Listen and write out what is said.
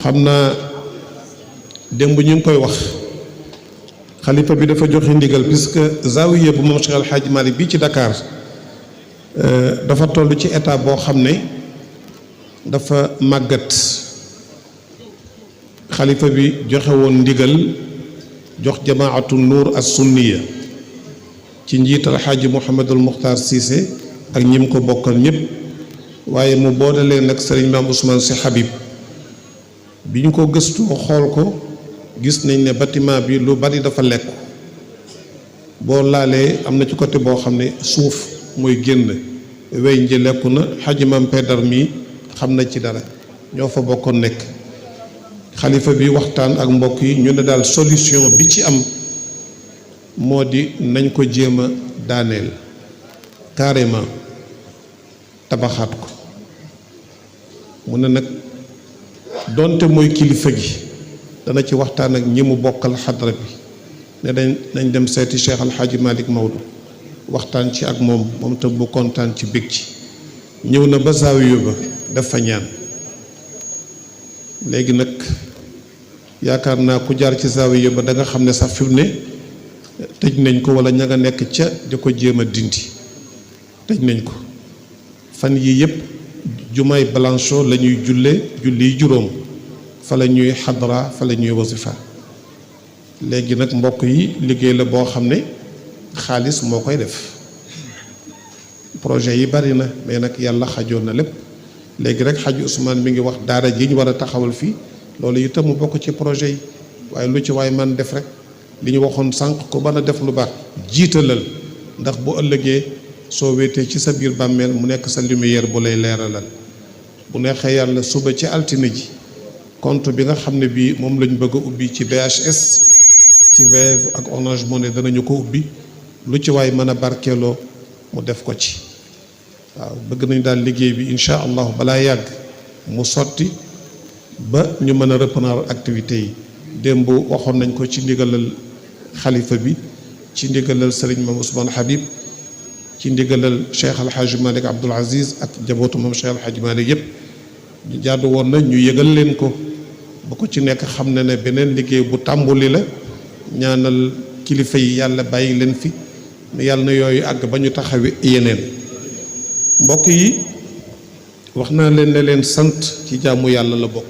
xam naa démb ñu ngi koy wax xalifa bi dafa joxe ndigal puisque zawiya bu moom Cheikh El Hadj Malick bi ci Dakar dafa toll ci état boo xam ne dafa màggat. xalifa bi joxe woon ndigal jox jamaatu nuur as sunniya ci njiital xaaji Mouhamadul Muxtaar Cissé ak ñim ko bokkal ñëpp waaye mu boole leen nag sëriñ Maam Ousmane Sy Habib bi ñu ko gëstu xool ko gis nañ ne bâtiment bi lu bari dafa lekk boo laalee am na ci côté boo xam ne suuf mooy génn weñ ji lekku na xaaji Maam Pedar mi xam na ci dara ñoo fa bokkoon nekk. xalifa bi waxtaan ak mbokk yi ñu ne daal solution bi ci am moo di nañ ko jéem a daaneel carrément tabaxaat ko mu ne nag donte mooy kilifa gi dana ci waxtaan ak ñi mu bokkal xadra bi ne nañ dem seeti Cheikh Al Hadj Malick Maodo waxtaan ci ak moom tam bu kontaan ci bég ci ñëw na ba zaawiya ba def fa ñaan léegi nag yaakaar naa ku jaar ci zaawiya ba da nga xam ne sax fi mu ne tëj nañ ko wala ña nga nekk ca di ko jéem a dindi tëj nañ ko fan yii yëpp jumaay Blanchot la ñuy julli juróom fa la ñuy xadra fa la ñuy wasifa léegi nag mbokk yi liggéey la boo xam ne xaalis moo koy def projet yi bari na mais nag yàlla xajoon na lépp léegi rek xaju Ousmane mi ngi wax daara ji ñu war a taxawal fii loolu itam mu bokk ci projet yi waaye lu ci waay man def rek li ñu waxoon sànq ko mën a def lu baax jiitalal ndax bu ëllëgee soo wéetee ci sa biir bàmmeel mu nekk sa lumière bu lay leeralal bu neexee yàlla suba ci altine ji compte bi nga xam ne bii moom lañ bëgg a ubbi ci BHS ci Wave ak Orange Money danañu ko ubbi lu ci waay mën a barkeeloo mu def ko ci waaw bëgg nañ daal liggéey bi incha allah balaa yàgg mu sotti ba ñu mën a reprendre activités yi démb waxoon nañ ko ci ndigalal xalifa bi ci ndigalal sëriñ Maam Ousmane Habib ci ndigalal Cheikh Al Hadj Malick Abdoul Aziz ak jabootu moom Cheikh Al Hadj Malick yëpp ñu jàddu woon na ñu yëgal leen ko ba ko ci nekk xam na ne beneen liggéey bu tàmbuli la ñaanal kilifa yi yàlla bàyyi leen fi mais yàlla na yooyu àgg ba ñu taxawi yeneen mbokk yi wax naa leen ne leen sant ci jaamu yàlla la bokk